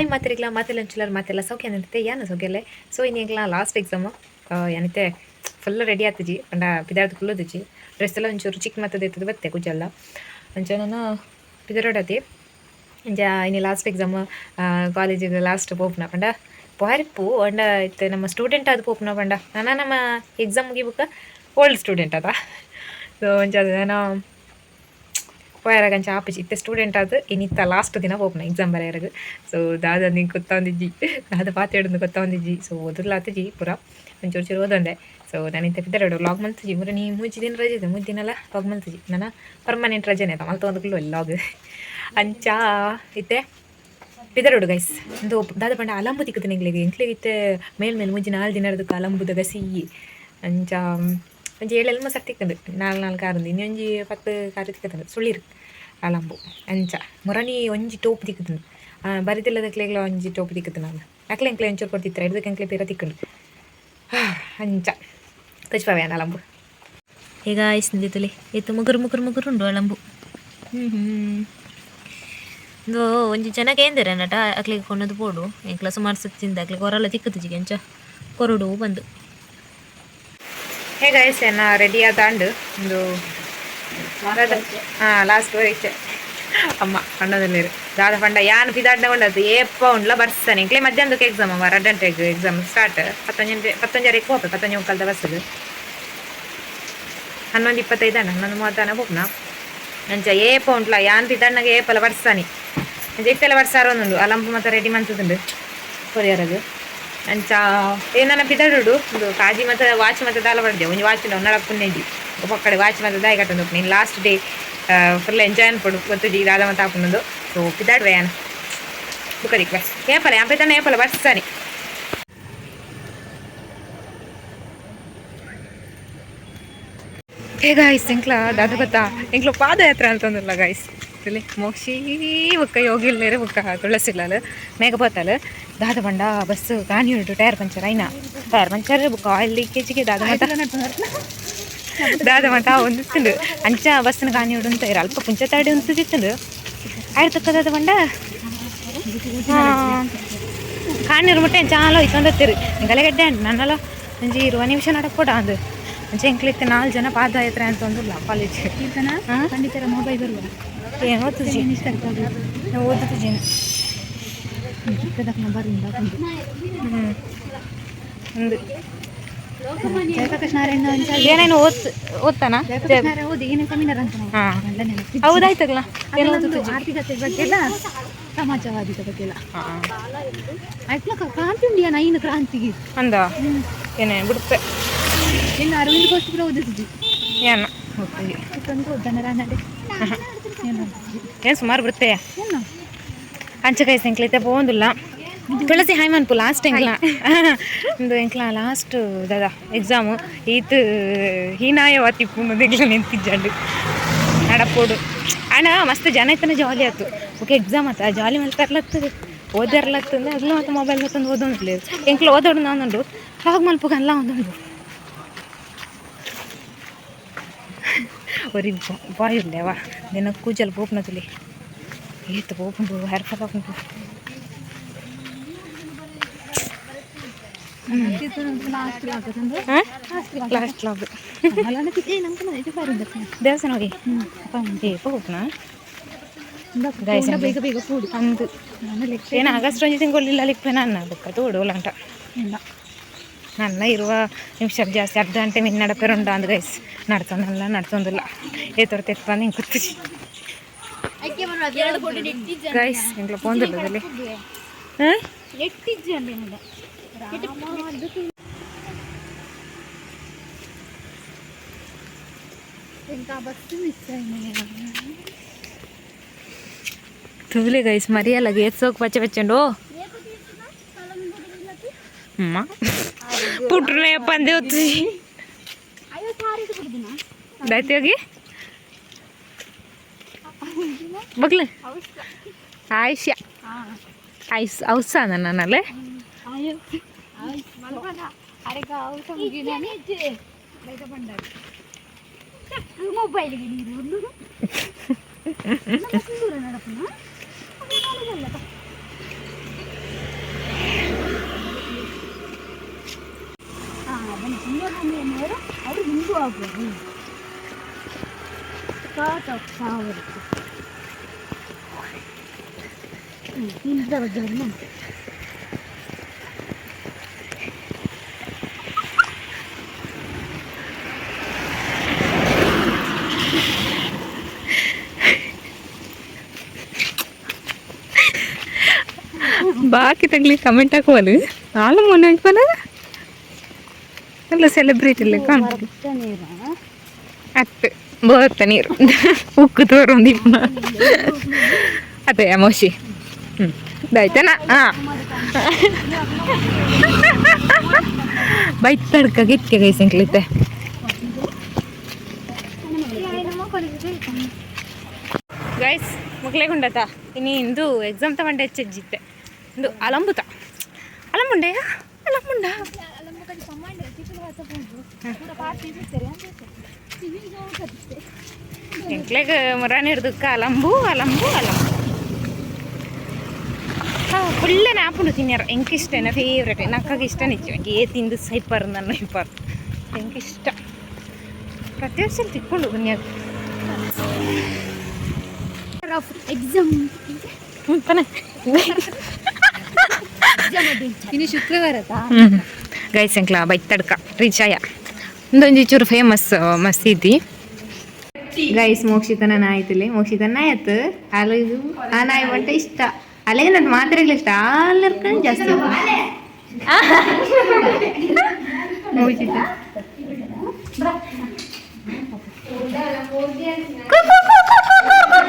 Hi ಮಾತೆರಿಗ್ಲ ಮಾತೆಲ್ಲ ಅಂಚುಲಾರ್ ಮಾತೆಲ್ಲ ಸೌಖ್ಯ ಅಂತೆ ಯಾನ ಸೌಖ್ಯಲ್ಲೇ. ಸೊ ಇನ್ನೆಗ್ಲ ಲಾಸ್ಟ್ ಎಕ್ಸಾಮ್ ಏನೈತೆ ಫುಲ್ ರೆಡಿ ಆತಜಿ ಪಂಡ ಪಿದಾರ್ದು ಕುಲ್ಲುದಿಜಿ ಡ್ರೆಸ್ ಎಲ್ಲ ಒಂಚೂರು ಚಿಕ್ಕ ಮತ್ತದ ಇತ್ತದ ಬತ್ತೆ ಕುಜಲ್ಲ ಅಂಚ ನಾನು ಪಿದರೋಡತಿ ಅಂಚ ಇನ್ನು ಲಾಸ್ಟ್ ಎಕ್ಸಾಮ್ ಕಾಲೇಜಿಗೆ ಲಾಸ್ಟ್ ಪೋಪುನ ಪಂಡ ಪೋರಿಪ್ಪು ಅಂಡ ಇತ್ತೆ ನಮ್ಮ ಸ್ಟೂಡೆಂಟ್ ಆದ್ ಪೋಪುನ ಪಂಡ ನನ ನಮ್ಮ ಎಕ್ಸಾಮ್ ಮುಗಿಬುಕ್ಕ ಓಲ್ಡ್ ಸ್ಟೂಡೆಂಟ್ ಅದ. ಸೊ ಅಂಚ ನಾನು ಪೋಯರಾಗ ಅಂಚ ಆಪುಜಿ ಇತ್ತೆ ಸ್ಟೂಡೆಂಟ್ ಆದ್ ಇನಿತ್ತ ಲಾಸ್ಟ್ ದಿನ ಪೋಪುನ ಎಕ್ಸಾಮ್ ಬರೆಯರಾಗ. ಸೊ ದಾದ ನಿಂಗೆ ಗೊತ್ತಾಂದಿಜ್ಜಿ ದಾದ ಪಾತೆರ್ದು ಗೊತ್ತಾಂದಿಜ್ಜಿ. ಸೊ ಓದುಲಾತಜಿ ಪೂರ ಒಂಚೂರು ಚೂರು ಓದೊಂದೆ. ಸೊ ನಾನು ಇತ್ತೆ ಪಿದರೋಡು ವ್ಲಾಗ್ ಮಲ್ತುಜಿ ಮುರ ನೀ ಮೂಜಿ ದಿನ ರಜೆ ಇದೆ ಮೂಜಿ ದಿನಲ ವ್ಲಾಗ್ ಮಲ್ತುಜಿ ನನ್ನ ಪರ್ಮನೆಂಟ್ ರಜೆನೆ ಮಲ್ತ ಒಂದು ವ್ಲಾಗ್ ಅಂಚ ಇತ್ತೆ ಪಿದರೋಡು ಗೈಸ್. ಒಂದು ದಾದ ಪಂಡ ಅಲಂಬು ತಿಕ್ಕುದು ಎಂಕ್ಲೆಗ್ ಎಂಕ್ಲೆಗ್ ಇತ್ತೆ ಮೇಲ್ ಮೇಲ್ ಮೂಜಿ ನಾಲ್ ದಿನದ ಅಲಂಬುದ ಗಸಿ ಅಂಚ ಒಂಜಿ ಏಳು ಎಲ್ಮ ಸರ್ ತಿಕ್ಕಂದು ನಾಲ್ ನಾಲ್ ಕಾರಂದು ಇನ್ನೊಂಜಿ ಪತ್ತು ಕಾರು ತಿಕ್ಕುದು ಸುಳ್ಳಿರು ಅಲಂಬು ಅಂಚ ಮುರಣಿ ಒಂಜಿ ಟೋಪ್ ತಿಕ್ಕುದು ಬರಿದಿಲ್ಲದಕ್ಲೆಗ್ಲ ಒಂಜಿ ಟೋಪ್ ತಿಕ್ಕುದು ನಾನು ಅಕ್ಲೆ ಎಂಕ್ಲೆ ಒಂಚೂರು ಕೊಡ್ತಿತ್ತರ ಹಿಡ್ದಕ್ಕೆ ಎಂಕ್ಲೆ ಪಿರ ತಿಕ್ಕುಂಡು ಅಂಚ ತಚ್ಪಾವೆ ಅಲಂಬು. ಈಗ ಆಯ್ಸ್ ನಿಂದಿತ್ತುಲೆ ಇತ್ತು ಮುಗುರು ಮುಗುರು ಮುಗುರು ಉಂಡು ಅಳಂಬು. ಹ್ಞೂ ಹ್ಞೂ ಒಂದು ಒಂಜಿ ಜನ ಕೇಂದಿರ ನಟ ಅಕ್ಲಿಗೆ ಕೊನದು ಬೋಡು ಎಂಕ್ಲ ಸುಮಾರು ಸತ್ತಿಂದ ಅಕ್ಲಿಗೆ ಹೊರಲ್ಲ ತಿಕ್ಕುತ್ತಿಜಿಗೆ ಅಂಚ ಕೊರಡು ಬಂದು. ಹೇ ಗೈಸ್, ಏನ ರೆಡಿ ಆದಾಂಡು ಒಂದು ಹಾಂ ಲಾಸ್ಟ್ ಪರೀಕ್ಷೆ ಅಮ್ಮ ಪಂಡದಲ್ಲೇರು ದಾದ ಪಂಡ ಯಾನ್ ಪಿದಾಡ್ನ ಕೊಂಡದ್ದು ಏಪ್ಪ ಉಂಡ್ಲ ಬರ್ಸನೆ ಎಂಕ್ಲೆ ಮಧ್ಯಾಹ್ನಕ್ಕೆ ಎಕ್ಸಾಮ್ ಅಮ್ಮ ರಡ್ಡಂಟೆಗ್ ಎಕ್ಸಾಮ್ ಸ್ಟಾರ್ಟ್ ಪತ್ತೊಂಜೆ ಪತ್ತೊಂಜರೆಗೆ ಪೋಪೆ 10:45ದ ಬಸ್ಸದು 11:25 11:30 ಪೋಪುನ ಅಂಚ ಏಪ ಉಂಟ್ಲ ಯಾನ್ ಪಿದಾಡ್ನಾಗ ಏಪಲ ಬರ್ಸಾನಿ ಅಂಚ ಇತ್ತೆಲ್ಲ ಬರ್ಸಾರ ಒಂದುಂಡು ಅಲಂಪು ಮತ್ತೆ ರೆಡಿ ಮಂತದುಂಡು ಕೊರಿಯರಗ್ ಅಂಚ ಏನನ್ನ ಪಿದಾಡುಡು ಒಂದು ಕಾಜಿ ಮತ್ತೆ ವಾಚ್ ಮತ್ತೆ ದಾಲ ಬಡ್ದೆ ಒಂಜಿ ವಾಚ್ ಉಂಡು ನಡಪುನ್ನೆಜಿ ಪಕ್ಕಡೆ ವಾಚ್ ಮತ್ತೆ ದಾಯಿ ಕಟ್ಟೊಂದು ನೀನು ಲಾಸ್ಟ್ ಡೇ ಫುಲ್ ಎಂಜಾಯ್ ಅನ್ಪೊಡು ಗೊತ್ತುಜಿ ದಾದ ಮತ್ತೆ ಆಪುನದು. ಸೊ ಪಿದಾಡುವೆ ಯಾನ್ ಬುಕ್ಕ ದಿಕ್ವೆ ಏಪಲ ಯಾನ್ ಪಿದಾಡ ಏಪಲ ಬರ್ಸಾನಿ. ಹೇ ಗಾಯ್ಸ್, ಎಂಕ್ಲ ದಾದ ಗೊತ್ತಾ ಎಂಕ್ಲ ಪಾದಯಾತ್ರೆ ಅಂತಂದಿಲ್ಲ ಗಾಯ್ಸ್. ಇಲ್ಲಿ ಮೋಕ್ಷಿ ಬುಕ್ಕ ಯೋಗಿಲ್ಲೇರು ಬುಕ್ಕ ತುಳಸಿಲ್ಲಲು ಮೇಘಪೋತಲು ದಾದ ಬಂಡ ಬಸ್ ಕಾನಿ ಉಂಟು ಟೈರ್ ಪಂಚರ್ ಐನಾ ಟೈರ್ ಪಂಚರ್ ಬುಕ್ಕ ಆಯಿಲ್ ಲೀಕೇಜಿಗೆ ದಾದ ಮತ ದಾದ ಮತ ಒಂದು ಅಂಚ ಬಸ್ನ ಕಾನಿ ಉಂಟು ಅಂತ ಅಲ್ಪ ಪುಂಚತಾಡಿ ಉಂಟು ಆಯ್ತು ತಕ್ಕ ದಾದ ಬಂಡ ಕಾಣಿರು ಮುಟ್ಟೆ ಚಾಲ ಹೋಯ್ತೊಂದತ್ತಿರು ಗಲೆಗಡ್ಡೆ ನನ್ನಲ್ಲ ಒಂಜಿ 20 ನಿಮಿಷ ನಡಪೋಡ ಅಂದು ಅಂಚೆ ಎಂಕ್ಲಿತ್ತೆ ನಾಲ್ಕು ಜನ ಪಾದಯಾತ್ರೆ ಅಂತ ಒಂದಿಲ್ಲ ಕಾಲೇಜ್. ಪಂಡಿತರ ಮೊಬೈಲ್ ಬರುವ. ಏನು ಓದ್ತುಜಿ ಓದುತ್ತುಜಿ. ಹ್ಞೂ ಒಂದು ಜಯಪ್ರಕಾಶ್ ನಾರಾಯಣ. ಏನೇನು ಓದ್ತಾನ? ಜಯಪ್ರಕಾಶ್ ನಾರಾಯಣ ಓದಿ ಏನೇ ಸೆಮಿನಾರ್ ಅಂತ. ಹಾಂ, ಹೌದಾಯ್ತಲ್ಲ, ಏನು ಓದುತ್ತುಜಿ? ಆರ್ಥಿಕತೆ ಬಗ್ಗೆ ಎಲ್ಲ, ಸಮಾಜವಾದಿದ ಬಗ್ಗೆ ಎಲ್ಲ. ಆಯ್ತು, ಕ್ರಾಂತಿ ಉಂಡಿಯಾ ನೈನ್ ಕ್ರಾಂತಿಗೆ. ಅಂದ ಏನೇ ಬಿಡುತ್ತೆ. ಇನ್ನು ಅರವಿಂದ್ ಘೋಷ್ ಕೂಡ ಓದಿದ್ವಿ. ಏನು ಓದ್ತೀವಿ? ಓದ್ದಾನ ರಾನಡೆ. ಏನು ಸುಮಾರು ಬಿಡುತ್ತೆ. ಅಂಚಕಾಯಿ ಸಂಕ್ಲಿತೆ ಪೋಂದಿಲ್ಲ. ತುಳಸಿ ಹಾಯ್ ಮನ್ಪು ಲಾಸ್ಟ್ ಎಂಕ್ಲ ಒಂದು ಎಂಕ್ಲ ಲಾಸ್ಟ್ ದಾದಾ ಎಕ್ಸಾಮು ಈತ್ ಹೀನಾಯವಾತಿ ಪೂರ್ಣ ಎಂಕ್ಲ ನಿಂತಿಜ್ಜಂಡು ನಡಪೋಡು ಅಣ್ಣ ಮಸ್ತ್ ಜನ ಇತ್ತನ ಜಾಲಿ ಆಯ್ತು. ಓಕೆ, ಎಕ್ಸಾಮ್ ಆತ ಜಾಲಿ ಮಲ್ತರ್ಲತ್ತದ ಓದಿರ್ಲತ್ತಂದ್ರೆ ಅಗ್ಲ ಮತ್ತೆ ಮೊಬೈಲ್ ಮತ್ತೊಂದು ಓದೊಂದು ಎಂಕ್ಲ ಓದೋಡು ನಾನುಂಡು ಲಾಗ್ ಮಲ್ಪುಗ ಅಲ್ಲ ಒಂದುಂಡು ಒರಿ ಬಾಯ್ ಉಲ್ಲೇವಾ ದಿನ ಕೂಜಲ್ ಪೋಪುನ ತುಲಿ ಏತ್ ಪೋಪುಂಡು ಹೇರ್ ಫಾಲ್ ಆಪುಂಡು. ಲಾಸ್ಟ್ ಲಾಗ್ ದೇವಸ್ಥಾನ ಹೋಗಿ ಏ ಪೋಪುನ. ಬೇಗ ಬೇಗ ಕೂಡು. ಅಂದು ಏನು ಆಗಸ್ಟ್ ಒಂಜಿ ತಿಂಗಳು ಲಿಪ್ಪೆ ನನ್ನ ಬೊಕ್ಕ ತೋಡು ಉಲಂಟ ನನ್ನ 20 ನಿಮಿಷ ಜಾಸ್ತಿ ಅರ್ಧ ಗಂಟೆ ಮಿನ್ ನಡಪೆರುಂಡ ಅಂದ್ ಗೈಸ್ ನಡ್ತೊಂದಲ್ಲ ನಡ್ತೊಂದಿಲ್ಲ ಏತೊರ ತೆಪ್ಪಂದು ಹಿಂಗೆ ಕೂತಿಜಿ ಗೈಸ್ ಎಂಕ್ಲ ಪೋಂದಿಲ್ಲದಲ್ಲಿ. ಹಾಂ, ತೂಲೆ ಗೈಸ್ ಮರಿಯಲ್ಲ ಏತ್ ಸೋಕ್ ಪಚ್ಚೆ ಪಚ್ಚಂಡು ಅಮ್ಮ ಪುಟ್ರನೆ ಪಂದೆ ಹೊತ್ತು ದಾಯ್ತಿ ಹೋಗಿ ಬಗ್ಲೆ ಆಯುಷ್ಯ ಐಸ್ ಔಸ ನನ್ನಲ್ಲೇ. ಮೊಬೈಲ್ ಬಾಕಿ ತಗ್ಲಿ ಕಮೆಂಟ್ ಹಾಕುವಲು ನಾಲು ಮೊನ್ನೆ ಹಾಕ್ವನ ಎಲ್ಲ ಸೆಲೆಬ್ರೇಟ್ ಇಲ್ಲ ಕಾಣ್ತದೆ. ಅತ್ತು ಬೋರ್ತ ನೀರು ಉಕ್ಕು ತೋರೊಂದಿಪ್ಪುನ ಅದೇ ಮೋಶಿ. ಹ್ಞೂ, ಆಯ್ತಾನ? ಹಾಂ, ಬೈತಡ್ಕ ಗಿಕ್ಕೆ ಗೈಸಂಕ್ಲಿತ್ತೆ. ಗೈಸ್, ಮುಕ್ಲೆಗುಂಡತ ಇನಿ ಇಂದು ಎಕ್ಸಾಮ್ ತಗೊಂಡೆ ಹೆಚ್ಚಜ್ಜಿತ್ತೆ. ಇಂದು ಅಲಂಬುತ ಅಲಂಬುಂಡೆ ಅಲಂಬುಂಡ. ಎಂಕ್ಲೆಗ್ ಮುರಾನಿ ಹಿಡ್ದಕ್ಕ ಅಲಂಬು ಅಲಂಬು ಅಲಂಬು. ಹಾಂ, ಫುಲ್ಲ ನಾಪುಂಡು ತಿನ್ಯಾರ. ಎಂಕ್ ಇಷ್ಟ, ಎನ್ನ ಫೇವ್ರೆಟ್. ನಕ್ಕಾಗ ಇಷ್ಟ ನಿಚ್ಚು. ಎಂಕ್ ಏ ತಿಂದು ಸೈಪರ್ ನನ್ನ ಇಪ್ಪರ್. ಎಂಕ್ ಇಷ್ಟ. ಪ್ರತಿ ವರ್ಷ ತಿಕ್ಕೊಂಡು ಬನ್ಯಾಗ. ಎಕ್ಸಾಮ್. ತಾನೆ. ಇನ್ನು ಶುಕ್ರವಾರ. ಗೈಸ್, ಎಂಕ್ಲ ಬೈತಡ್ಕ ರೀಚ್ ಆಯ. ಒಂದೊಂದು ಚೂರು ಫೇಮಸ್ ಮಸೀದಿ ಗೈಸ್. ಮೋಕ್ಷಿತನ ನಾಯ್ತಿಲ್ಲಿ. ಮೋಕ್ಷಿತನ ನಾಯತ್ ಅಲ್ಲಿಗೂ ಆ ನಾಯಿ ಬಂಟ ಇಷ್ಟ. ಅಲ್ಲಿಗೆ ನನ್ನ ಮಾತ್ರೆಗಳು ಇಷ್ಟ. ಅಲ್ಲರ್ಕೊಂಡು ಜಾಸ್ತಿ ಮೋಕ್ಷಿತ. ಕುರ್ ಕುರ್ ಕುರ್ ಕುರ್ ಕುರ್ ಕುರ್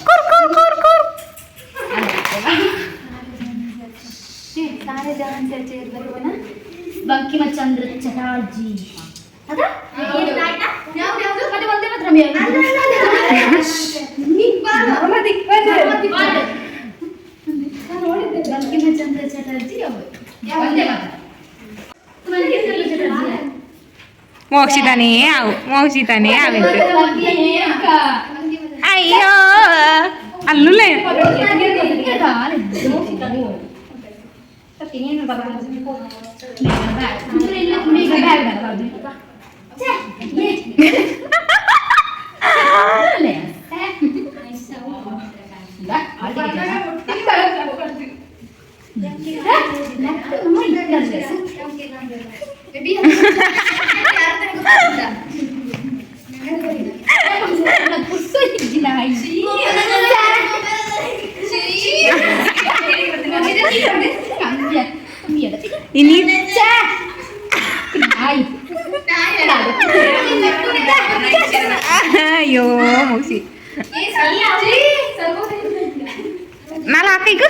ಕುರ್ ಕುರ್ ಕುರ್ ಕುರ್. सारे जहां से अच्छे ना ಬಂಕಿಮ ಚಂದ್ರ ಚಟರ್ಜಿ. ಮತ್ತೆ ಒಂದೇ ಮಾತ್ರ. ಬಂಕಿಮ ಚಂದ್ರ ಚಟರ್ಜಿ ಅವರು ಒಂದೇ ಮಾತ್ರ. ಮೋಕ್ಷಿತಾನೇ ಆವು, ಮೋಕ್ಷಿತಾನೇ ಆವಿಂತು. ಅಯ್ಯೋ, ಅಲ್ಲುಲೇ. ഇനി ಅಯ್ಯೋ ಮುಗಿಸಿ ನಾಲ್ ಹಾಕೀಗ.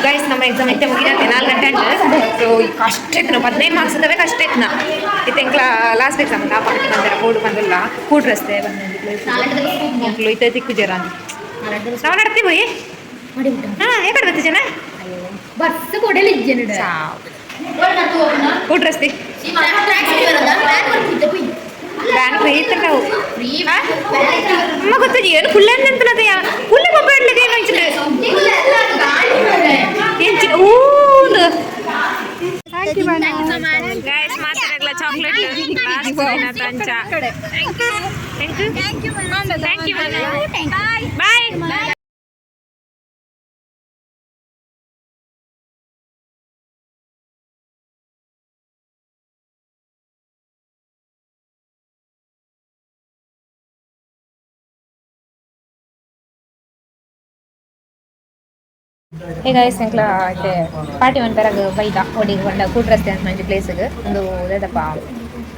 ಗೈಸ್, ನಮ್ಮ ಎಕ್ಸಾಮ್ ಇತ್ತೆ ಮುಗಿದತ್ತೆ 4 ಗಂಟೆ. ಸೊ ಕಷ್ಟ ಇತ್ತು. 15 ಮಾರ್ಕ್ಸ್ ಅಂತವೆ, ಕಷ್ಟ ಇತ್ತು. ಇತ್ತು ಎಂಕ್ಲ ಲಾಸ್ಟ್ ಎಕ್ಸಾಮ್ ಅಂತ ಪಾರ್ಟಿ ಬಂದಾರ. ಬೋರ್ಡ್ ಬಂದಿಲ್ಲ. ಕೂಡ್ ರಸ್ತೆ ಬಂದ ಮಕ್ಕಳು ಇತ್ತ ದಿಕ್ಕು ಜರ. ನಾವು ನಡ್ತೀವಿ. ಹಾಂ, ಯಾಕಡೆ ಬರ್ತಿ ಜನ? ಬಸ್ ಕೊಡಲಿ. ಕೂಡ್ ರಸ್ತೆ ವ್ಯಾನ್ ಫ್ರೀ ಇತ್ತು. ಅಮ್ಮ ಗೊತ್ತು ಏನು ಕುಳ್ಳೆ ಅಂತನದೆಯಾ? ಕುಳ್ಳೆ ಮೊಬೈಲ್ ಏನು ಹಂಚಿನ ಎಂಚಿನ ಊಂದು. ಗೈಸ್, ಮಾತಾಡಲ್ಲ. Chocolate last. ಅಂಚ thank you, thank you, bye. Hey guys, ಎಂಕ್ಲ ಇತ್ತೆ ಪಾರ್ಟಿ ಮನ್ಪೆರಾಗ ಬೈದ ಒಡಿಗೆ ಬಂಡ ಕೂಡ್ ರಸ್ತೆ ಅಂತ ಮಂಜು ಪ್ಲೇಸ್ಗೆ. ಒಂದು ದಾದಪ್ಪ,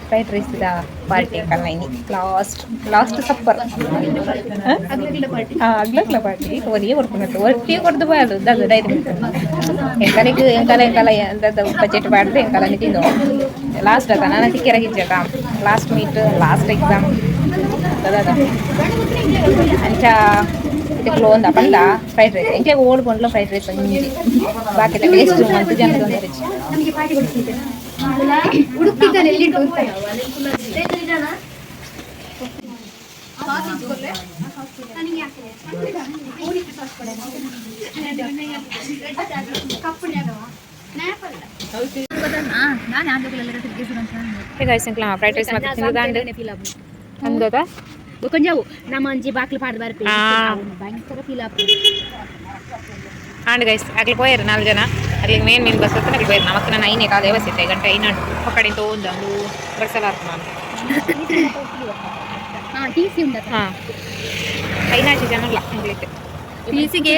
ಫ್ರೈಡ್ ರೈಸ್ the party ಕಲ್ನ. ಇನಿ ಲಾಸ್ಟ್ ಲಾಸ್ಟ್ ಸಪ್ಪರ್. ಅಗ್ಲಗ್ಲ ಪಾರ್ಟಿ ಒರಿಯೇ ಕೊಡ್ಕೊಂಡು ಒಟ್ಟಿಗೆ ಕೊಡ್ದು ಬಾಯದು ದಾದ ಡೈರಿ ಎಂಕಲೆಗ್ ಎಂಕಲ ಎಂಕಲ ದಾದ ಬಜೆಟ್ ಬಾಡ್ದು ಎಂಕಲ ತಿಂದು ಲಾಸ್ಟ್ ಅದ. ನಾನು ತಿಕ್ಕೆರಾಗಿಜ್ಜದ ಲಾಸ್ಟ್ ಮೀಟ್, ಲಾಸ್ಟ್ ಎಕ್ಸಾಮ್ ದಾದ. ಅಂಚ ಇದಕ್ಕೆ ಲೋನ್ ಪಂಡ ಫ್ರೈಡ್ ರೈಸ್ ಎಂಕ್ಲೆ ಓಡ್ ಪಂಡ್ಲ ಫ್ರೈಡ್ ರೈಸ್ ಒಂಜಿ ಬಾಕಿ ಟೇಸ್ಟ್ ಮಂತ್ ಜನ ತೊಂದರೆ. ನಮಗೆ ಪಾರ್ಟಿ ಕೊಡ್ತಿದ್ದೆ ಹುಡುಕ್ತಿದ್ದಾನೆ ಎಲ್ಲಿಟ್ಟು ಅಂತ. ಹೇ ಗೈಸ್, ಎಂಕ್ಲ ಫ್ರೈಡ್ ರೈಸ್ ಮತ್ತೆ ತಿಂದುದಾಂಡ್ ಅಂದದ. ಬೊಕೊಂಜಾವು ನಮ್ಮ ಅಂಜಿ ಬಾಕ್ಲು ಪಾಡ್ದು ಬರ್ಪೆ. ಭಯಂಕರ ಫೀಲ್ ಆಪುಂಡು. ಆಂಡ್ ಗೈಸ್, ಅಕ್ಲು ಪೋಯೆರ್ ನಾಲ್ ಜನ. ಅಕ್ಲಿಗೆ ಮೇನ್ ಮೇನ್ ಬಸ್ ಹತ್ತಿನ ಅಕ್ಲು ಪೋಯೆರ್. ನಮಕ್ ನನ್ನ ಐನೇ ಕಾಲೇ ಬಸ್ ಇತ್ತೆ ಗಂಟೆ ಐನಾಂಡು ಒಕ್ಕಡಿಂತ ಒಂದು ಅಂದು ಬರ್ಸಲ ಆತು ನಾನು. ಹಾ, ಟಿ ಸಿ ಉಂಡತ? ಹಾಂ, ಐನಾಶಿ ಜನಲ್ಲ ಎಂಕ್ಲಿತ್ತೆ. ಟಿ ಸಿಗೆ.